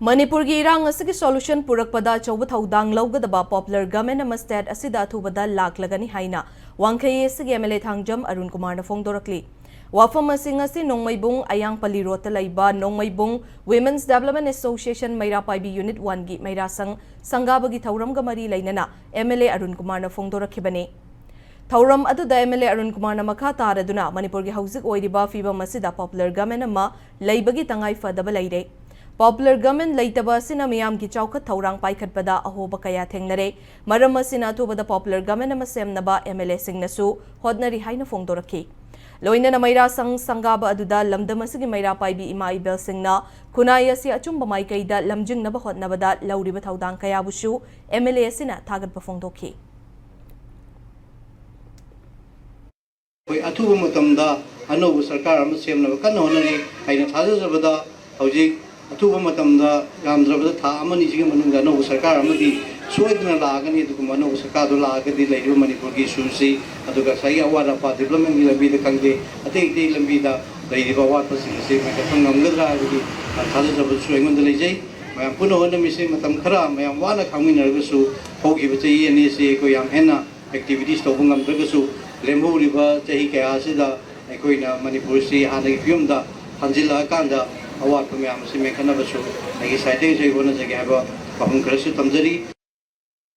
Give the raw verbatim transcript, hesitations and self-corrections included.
ꯃꯅꯤꯄꯨꯔꯒꯤ ꯏꯔꯥꯡ ꯑꯁꯤꯒꯤ solution ꯄꯨꯔꯛꯄꯗ ꯑꯆꯧꯕ ꯊꯧꯗꯥꯡ ꯂꯧꯒꯗꯕ popular government ꯑꯃ state ꯑꯁꯤꯗ ꯑꯊꯨꯕꯗ ꯂꯥꯛꯂꯒꯅꯤ ꯍꯥꯏꯅ ꯋꯥꯡꯈꯩ ꯑꯦꯁꯤꯒꯤ MLA ꯊꯥꯡꯖꯝ ꯑꯔꯨꯟ ꯀꯨꯃꯥꯔꯅ ꯐꯣꯡꯗꯣꯔꯛꯂꯤ꯫ ꯋꯥꯐꯝ ꯑꯁꯤ ꯉꯁꯤ ꯅꯣꯡꯃꯩꯕꯨꯡ ꯑꯌꯥꯡꯄꯜꯂꯤ ꯔꯣꯗꯇ ꯂꯩꯕ ꯅꯣꯡꯃꯩꯕꯨꯡ Women's Development Association ꯃꯩꯔꯥ ꯄꯥꯏꯕꯤ Unit Oneꯒꯤ ꯃꯩꯔꯥ ꯁꯪ ꯁꯪꯒꯥꯕꯒꯤ ꯊꯧꯔꯝꯒ ꯃꯔꯤ ꯂꯩꯅꯅ MLA ꯑꯔꯨꯟ ꯀꯨꯃꯥꯔꯅ ꯐꯣꯡꯗꯣꯔꯛꯈꯤꯕꯅꯤ꯫ ꯊꯧꯔꯝ ꯑꯗꯨꯗ MLA ꯑꯔꯨꯟ ꯀꯨꯃꯥꯔꯅ ꯃꯈꯥ ꯇꯥꯔꯗꯨꯅ ꯃꯅꯤꯄꯨꯔꯒꯤ ꯍꯧꯖꯤꯛ ꯑꯣꯏꯔꯤꯕ ꯐꯤꯕꯝ ꯑꯁꯤꯗ popular government ꯑꯃ ꯂꯩꯕꯒꯤ ꯇꯉꯥꯏ ꯐꯗꯕ ꯂꯩꯔꯦ꯫ Popular government ꯂꯩꯇꯕ ꯑꯁꯤꯅ ꯃꯤꯌꯥꯝꯒꯤ ꯆꯥꯎꯈꯠ ꯊꯧꯔꯥꯡ ꯄꯥꯏꯈꯠꯄꯗ ꯑꯍꯣꯕ ꯀꯌꯥ ꯊꯦꯡꯅꯔꯦ꯫ ꯃꯔꯝ ꯑꯁꯤꯅ ꯑꯊꯨꯕꯗ popular government ꯑꯃ ꯁꯦꯝꯅꯕ MLAꯁꯤꯡꯅꯁꯨ ꯍꯣꯠꯅꯔꯤ ꯍꯥꯏꯅ ꯐꯣꯡꯗꯣꯔꯛꯈꯤ꯫ ꯂꯣꯏꯅꯅ ꯃꯩꯔꯥ ꯁꯪ ꯁꯪꯒꯥꯕ ꯑꯗꯨꯗ ꯂꯝꯗꯝ ꯑꯁꯤꯒꯤ ꯃꯩꯔꯥ ꯄꯥꯏꯕꯤ ꯏꯃꯥ ꯏꯕꯦꯜꯁꯤꯡꯅ ꯈꯨꯟꯅꯥꯏ ꯑꯁꯤ ꯑꯆꯨꯝꯕ ꯃꯥꯏꯀꯩꯗ ꯂꯝꯖꯤꯡꯅꯕ ꯍꯣꯠꯅꯕꯗ ꯂꯧꯔꯤꯕ ꯊꯧꯗꯥꯡ ꯀꯌꯥꯕꯨꯁꯨ MLA ꯑꯁꯤꯅ ꯊꯥꯒꯠꯄ ꯐꯣꯡꯗꯣꯛꯈꯤ꯫ ꯑꯩꯈꯣꯏ ꯑꯊꯨꯕ ꯃꯇꯝꯗ ꯑꯅꯧꯕ ꯁꯔꯀꯥꯔ ꯑꯃ ꯁꯦꯝꯅꯕ ꯀꯟꯅ ꯍꯣꯠꯅꯔꯤ꯫ ꯑꯩꯅ ꯊꯥꯖꯖꯕꯗ ꯍꯧꯖꯤꯛ ꯑꯊꯨꯕ ꯃꯇꯝꯗ, ꯌꯥꯝꯗ꯭ꯔꯕꯗ ꯊꯥ ꯑꯃꯅꯤꯁꯤꯒꯤ ꯃꯅꯨꯡꯗ ꯑꯅꯧꯕ ꯁꯔꯀꯥꯔ ꯑꯃꯗꯤ ꯁꯣꯏꯗꯅ ꯂꯥꯛꯑꯒꯅꯤ꯫ ꯑꯗꯨꯒꯨꯝꯕ ꯑꯅꯧꯕ ꯁꯔꯀꯥꯔꯗꯨ ꯂꯥꯛꯑꯒꯗꯤ ꯂꯩꯔꯤꯕ ꯃꯅꯤꯄꯨꯔꯒꯤ issue ꯁꯤ, ꯑꯗꯨꯒ ꯉꯁꯥꯏꯒꯤ ꯑꯋꯥꯠ ꯑꯄꯥ development ꯀꯤ ꯂꯝꯕꯤꯗ ꯈꯪꯗꯦ, ꯑꯇꯩ ꯑꯇꯩ ꯂꯝꯕꯤꯗ ꯂꯩꯔꯤꯕ ꯑꯋꯥꯠꯄꯁꯤꯡ ꯑꯁꯤ ꯃꯦꯟꯈꯠꯄ ꯉꯝꯒꯗ꯭ꯔꯥ ꯍꯥꯏꯕꯒꯤ ꯊꯥꯖꯖꯕꯁꯨ ꯑꯩꯉꯣꯟꯗ ꯂꯩꯖꯩ꯫ ꯃꯌꯥꯝ ꯄꯨꯟꯅ ꯍꯣꯠꯅꯃꯤꯟꯅꯁꯤ꯫ ꯃꯇꯝ ꯈꯔ ꯃꯌꯥꯝ ꯋꯥꯅ ꯈꯥꯡꯃꯤꯟꯅꯔꯒꯁꯨ ꯍꯧꯈꯤꯕ ꯆꯍꯤ ꯑꯅꯤ ꯑꯁꯤ ꯑꯩꯈꯣꯏ ꯌꯥꯝ ꯍꯦꯟꯅ activities ꯇꯧꯕ ꯉꯝꯗ꯭ꯔꯒꯁꯨ, ꯂꯦꯝꯍꯧꯔꯤꯕ ꯆꯍꯤ ꯀꯌꯥ ꯑꯁꯤꯗ ꯑꯩꯈꯣꯏꯅ ꯃꯅꯤꯄꯨꯔꯁꯤ ꯍꯥꯟꯅꯒꯤ ꯐꯤꯕꯝꯗ ꯍꯟꯖꯤꯜꯂꯛꯑꯀꯥꯟꯗ ꯑꯋꯥꯠꯄ ꯃꯌꯥꯝ ꯑꯁꯤ ꯃꯦꯟꯈꯠꯅꯕꯁꯨ ꯑꯩꯒꯤ side ꯇꯒꯤꯁꯨ ꯑꯩ ꯍꯣꯠꯅꯖꯒꯦ ꯍꯥꯏꯕ ꯋꯥꯐꯝ ꯈꯔꯁꯨ ꯊꯝꯖꯔꯤ꯫